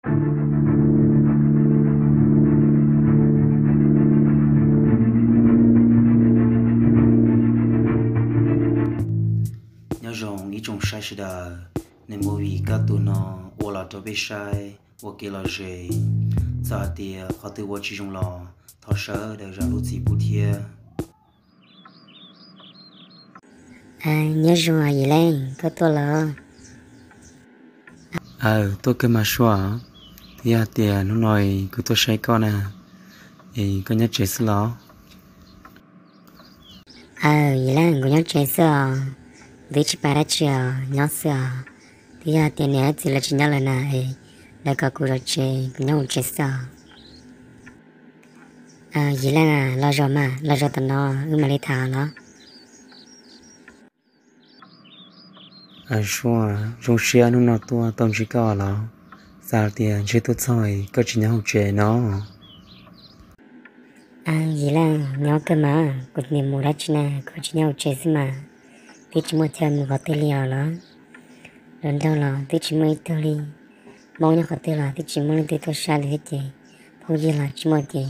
Nyob zoo ib tsoom saib sawv daws, nws movie kab tus no ua los rau peb saib ua kev lom zem. Txawm hais tias qhov twg ua tsis zoo los thov sawv daws zam lub txim pub thiab. Nyob zoo Yim Leej, koj tuaj los? Aw, tuaj kawg mas Sua. Twb yog tias hnub no kuv tuaj saib koj na, es koj nyob tsev xwb los? Aw, Yim Leej, kuv nyob tsev xwb os. Kuv twb tsis pab dab tsi os, nyob xwb os. Twb yog tias niam thiab txiv lawv tsis nyob lawm na, es lawv kom kuv zov tsev, kuv nyob hauv tsev xwb os. Yim Leej, los zov mas, los zov tam no wb mam li tham los. Sua, zoo siab hnub no tuaj tau ntsib koj los. Xav tias ntshe tuaj txog koj tsis nyob hauv tsev no. Yim Leej, nyob kawg mas, kuv niam mus dab tsi na, kuv tsis nyob hauv tsev xwb mas. Twb tsis muaj chaw mus qhov twg li os los. Hluas nraug los twb tsis muaj ib tug li. Hmoob nyob qhov twg los twb tsis muaj leej twg tuaj saib li thiab ces, phooj ywg los tsis muaj ces,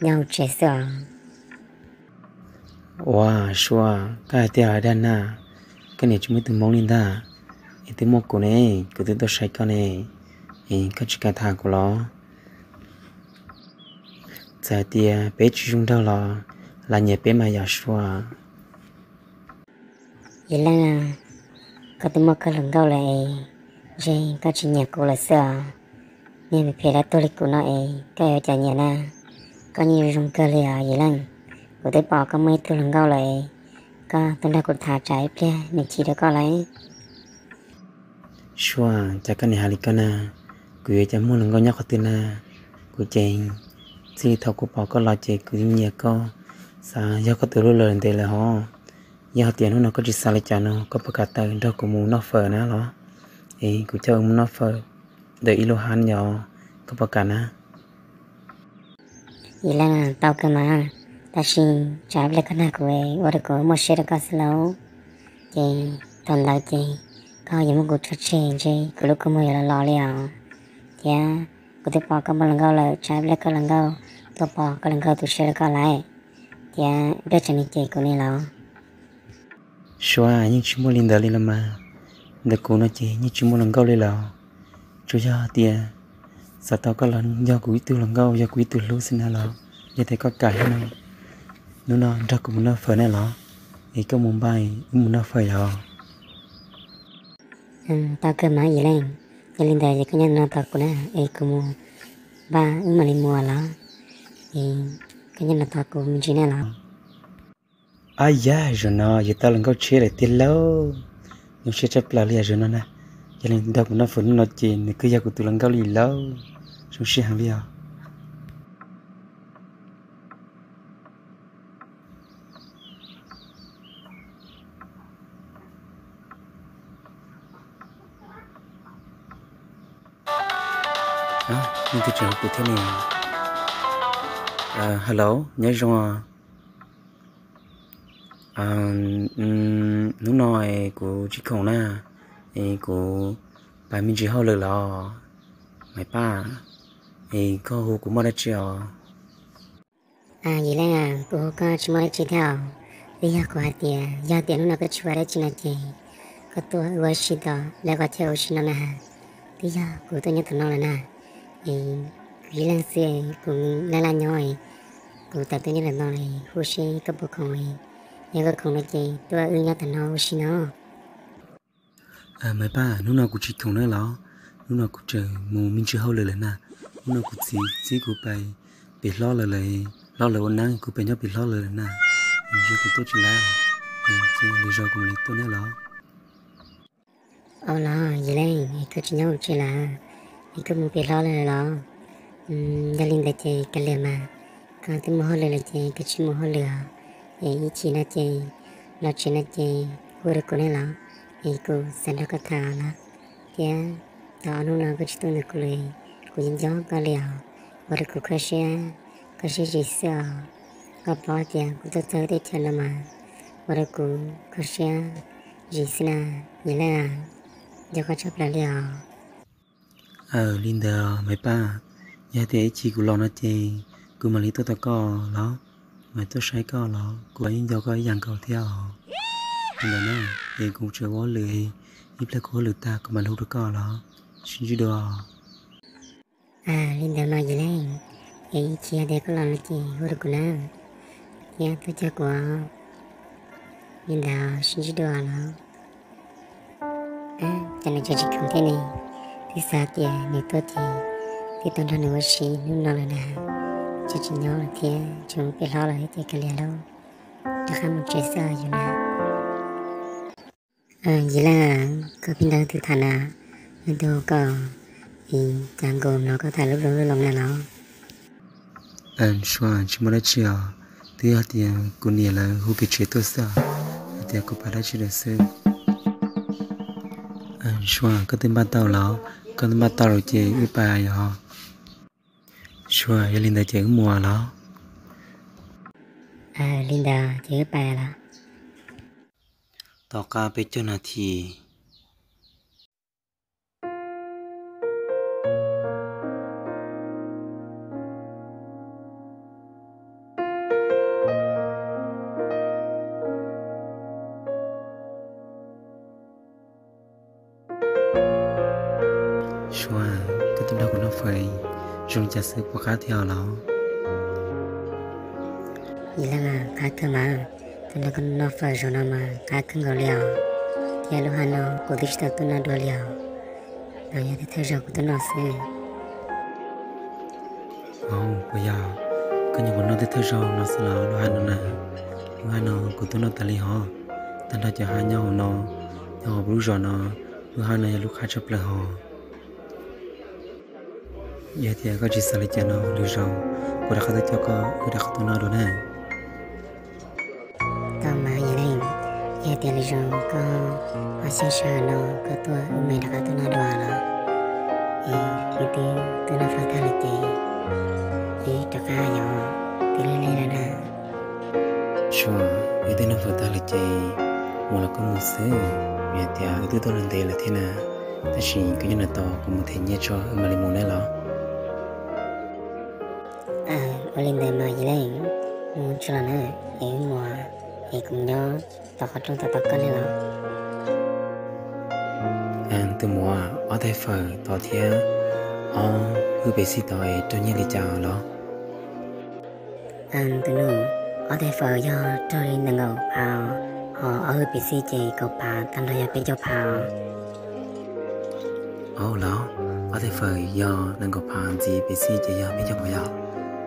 nyob hauv tsev xwb os. Ua, Sua, koj hais tiag dag na, koj niam tsis muaj ib tug Hmoob li ntag. Es twb muaj kuv ne, kuv twb tuaj saib koj ne, es koj tsis kam tham kuv los? Txawm hais tias peb tsis zoo nraug los, lam nyiam peb mas yom Sua. Yim Leej, koj twb muaj koj hluas nkauj lawm es, ntshe koj tsis nyiam kuv lawm xwb os. Niag phem dab tuag li kuv no es koj yuav cas nyiam na? Koj yeej zoo kawg li os Yim Leej. Kuv twb pom koj muaj ib tug hluas nkauj lawm es, koj tuaj nrog kuv tham tsam ib pliag nws chim rau koj lawm. Sua, cas koj niam hais li ko na, kuv yuav cas muaj hluas nkauj nyob qhov twg na? Kuv ces txij li thaum kuv pom koj los ces kuv yeej nyiam koj, xav yog koj tus hlub lawm ntev lawm hos. Yog hais tias hnub no koj tsis xav li cas no, koj puas kam tawm nrog kuv mus noj fawm na los? Es kuv coj wb mus noj fawm ntawm ib lub hab yom, koj puas kam na? Yim Leej, tau kawg mas, tab sis tsam ib pliag koj nrog kuv ua rau kuv muaj siab rau koj xwb lauj. Ces thaum ntawd ces koj yuav muab kuv tso tseg ntshe kuv lub kua muag yuav los los li os. Thiab kuv twb pom koj muaj hluas nkauj lawm, tsam ib pliag koj hluas nkauj tuaj pom koj hluas nkauj tu siab rau koj lawm, thiab ib pliag tsam nws cem kuv li los. Sua, yeej tsis muaj li ntawd li los mas. Ntawm kuv no ces yeej tsis muaj hluas nkauj li los. Tsuas yog tias xav tau koj los yog kuv ib tug hluas nkauj, yog kuv ib tug hlub xwb na los. Yog tias koj kam no, hnub no nrog kuv mus noj fawm na los. Es koj mus npaj wb mus noj fawm yom. Tau kawg mas Yim Leej, yog li ntawd ces koj nyob no tos kuv na, es kuv mus npaj wb mam li mus los. Es koj nyob no tos kuv me ntsis na los. Ab yam, zaum no yuav tau hluas nkauj tshiab lawm tiag lauj. Zoo siab tshaj plaws li os zaum no na. Yog leej nrog kuv noj fawm hnub no ces nws kuj yog kuv tus hluas nkauj li lauj. Zoo siab heev li os. Leej twg tseem hu kuv thiab ne? Hello, nyob zoo. Hnub no kuv tsis khoom na, es kuv pais me ntsis hauj lwm los. Maiv Paj, es koj hu kuv muaj dab tsi os? Yim Leej, kuv hu koj tsis muaj dab tsi thiab os. Twb yog kuv hais tias yog tias hnub no koj tsis ua dab tsi no ces koj tuaj ua si tom lawv qhov chaw ua si no na. Twb yog kuv tuaj nyob tom no lawm na, es kuv ib leeg xwb, kuv laj laj nyob, kuv tawm tuaj nyob tom no, hu seb koj puas khoom, yog koj khoom no ces tuaj wb nyob tom no ua si no. Maiv Paj, hnub no kuv tsis khoom na los, hnub no kuv tseem mus me ntsis hauj lwm lawm na. Hnub no kuv txiv txib kuv pais pem hlob lawv, hlob lawv ua neeb, kuv pais nyob pem hlob lawv lawm na. Ntshe kuv tuaj tsis laib, cia lwm zaus kuv mam li tuaj na los. Ua los Yim Leej, es koj tsis nyob hauv tsev lawm, es koj mus pem hlob lawv lawm los? Yog li ntawd ces kav liam mas, koj twb mus hauj lwm lawm ces koj tsis mus hauj lwm os. Es ib chim no ces los tsev no ces hu rau kuv ne los, es kuv xav nrog koj tham los. Thiab tau ob hnub no koj tsis tuaj nrog kuv lawm, kuv yeej nco koj li os. Ua rau kuv kho siab, kho siab zim xwb os. Koj paub tias kuv tuaj txog teb chaws no mas, ua rau kuv kho siab zim xwb na, Yim Leej. Nco koj tshaj plaws li os. Aws, li ntawd Maiv Paj, yog tias ib chim kuv los no ces kuv mam li tuaj tos koj los, mam tuaj saib koj los, kuv yeej nco koj ib yam nkaus thiab os. Li ntawd na, es kuv tseem ua hauj lwm, ib pliag kuv hauj lwm tag kuv mam li hu rau koj los, sib ntsib dua. Li ntawd mas Yim Leej, es ib chim yog tias koj los no ces hu rau kuv na, thiab tuaj cog kuv. Li ntawd sib ntsib dua los. Cas nws tseem tsis khoom thiab ne? Twb xav tias nws tuaj ces twb tau nrog nws ua si hnub no lawm na, tseem tsis nyob lawm thiab, tseem mus pem hlob lawm ces kav liam lauj, rov qab mus tsev xwb yus na. Yim Leej, koj pheej nrog leej twg tham na? Leej twg hu koj? Cas nkaus hnov koj tham lub loo lub loo na los? Sua, tsis muaj dab tsi os, twb yog tias kuv niam lawv hu kev tsev tuaj xwb os, hais tias kuv pab dab tsi lawm xwb. Sua, koj twb npaj tau los? Koj twb npaj tau lawm ces wb pais os. Sua, yog li ntawd ces wb mus los? Li ntawd ces wb pais los. Tom qab peb caug nas this. Sua, koj twb nrog kuv noj fawm zoo li cas xwb, puas qab thiab os los? Yim Leej, qab kawg mas, twb nrog koj noj fawm zaum no mas qab kawg nkaus li os. Thiab lub haj no kuv twb tsis tau tuaj noj dua li os, no yog tej thawj zaug kuv tuaj noj xwb. Puas yog koj nyiam kuv noj tej thawj zaug no xwb los lub haj no na? Lub haj no kuv tuaj noj tas li hos, tag nrho cov haj nyob hauv no, nyob hauv lub zos no, lub haj no yog lub qab tshaj plaws hos. Yog tias koj tsis xav li cas no, lwm zaus kuv rov qab tuaj coj koj wb rov qab tuaj noj dua na. Tau mas Yim Leej, yog tias lwm zaus koj ho xyov sij hawm no koj tuaj wb mam rov qab tuaj noj dua los? Es wb twb tuaj noj fawm tag lawm ces wb rov qab yos, twb lig lig lawm na. Sua, wb twb noj fawm tag lawm ces mus los koj mus xwb, vim tias wb twb tuaj los ntev lawm thiab na. Tab sis koj nyob no tos kuv mus them nyiaj tso wb mam li mus na los. Ua li ntawd mas Yim Leej, mus tso los na, es wb mus, es kuv mus nyob tom qhov rooj tos tos koj ne los. Tus muam, ob tais fawm tod thiab ob hwj pes xij tod es raug nyiaj li cas los? Tus nus, ob tais fawm yog raug li nees nkaum phav, ho ob hwj pes xij ces kaum phav, tag nrho yog peb caug phav. Au los, ob tais fawm yog nees nkaum phav ntxiv, pes xij ces yog peb caug phav yog.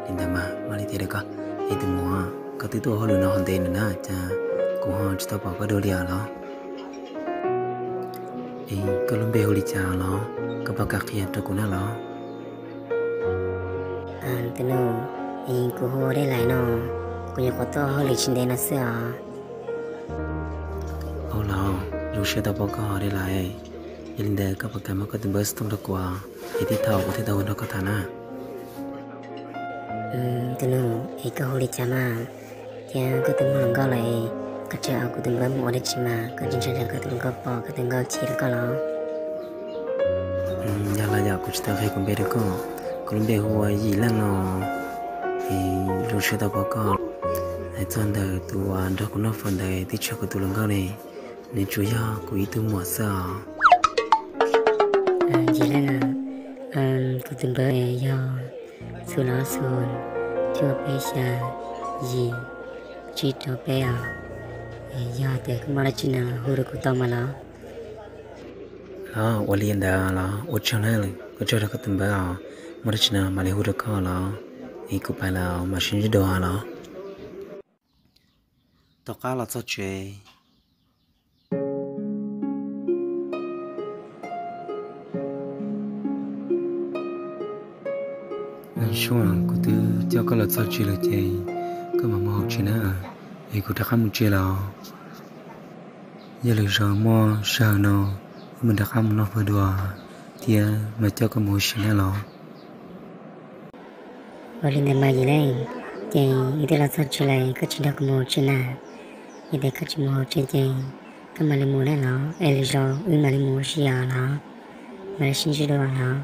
Li ntawd mas mam li qhia rau koj. Es tus muam, koj twb tuaj ua hauj lwm no ho ntev lawm na, cas kuv ho tsis tau pom koj dua li os los? Es koj lub npe hu li cas los? Koj puas kam qhia rau kuv na los? Tus nus, es kuv hu ua Dej Lais no, kuv nyuam qhuav tuaj ua hauj lwm tsis ntev no xwb os. Au los, zoo siab tau pom koj Dej Lais. Yog li ntawd koj puas kam muab koj tus npawb xov tooj rau kuv, es thiaj thaum kuv thiaj tau ua nrog koj tham na. Tus nus, es koj hu li cas mas? Thiab koj twb muaj hluas nkauj lawm es koj tseem ua kuv tus npawb mus ua dab tsi mas? Koj tsis ntshai tsam koj tus hluas nkauj pom koj tus nkauj chim rau koj los? Yog los yog kuv tsis tau qhia kuv npe rau koj, kuv lub npe hu ua Yim Leej no. Es zoo siab tau pom koj. Hais txog ntawm tus uas nrog kuv noj fawm ntawd twb tsis yog kuv tus hluas nkauj ne, nws tsuas yog kuv ib tug muam xwb os. Yim Leej, kuv tus npawb yog xu los xu, cuaj peb xya, yim tsib rau peb os. Yog tias koj muaj dab tsi no hu rau kuv tau mas los. Los ua li ntawd los ua tsaug na, ua tsaug rau koj tus npawb os. Muaj dab tsi no mam li hu rau koj los, es kuv pais lawm mam sib ntsib dua los. Tom qab los txog tsev. Sua, kuv twb coj koj los txog tsev lawm ces koj mam mus hauv tsev na, es kuv rov qab mus tsev lawm os. Yog lwm zaus muaj sij hawm no wb mam rov qab mus noj fawm dua thiab mam coj koj mus ua si na los. Ua li ntawd mas Yim Leej, ces wb twb los txog tsev lawm koj tsis nrog kuv mus tsev na. Yog tias koj tsis mus hauv tsev ces koj mam li mus na los, es lwm zaus wb mam li mus ua si os los, mam li sib ntsib dua los.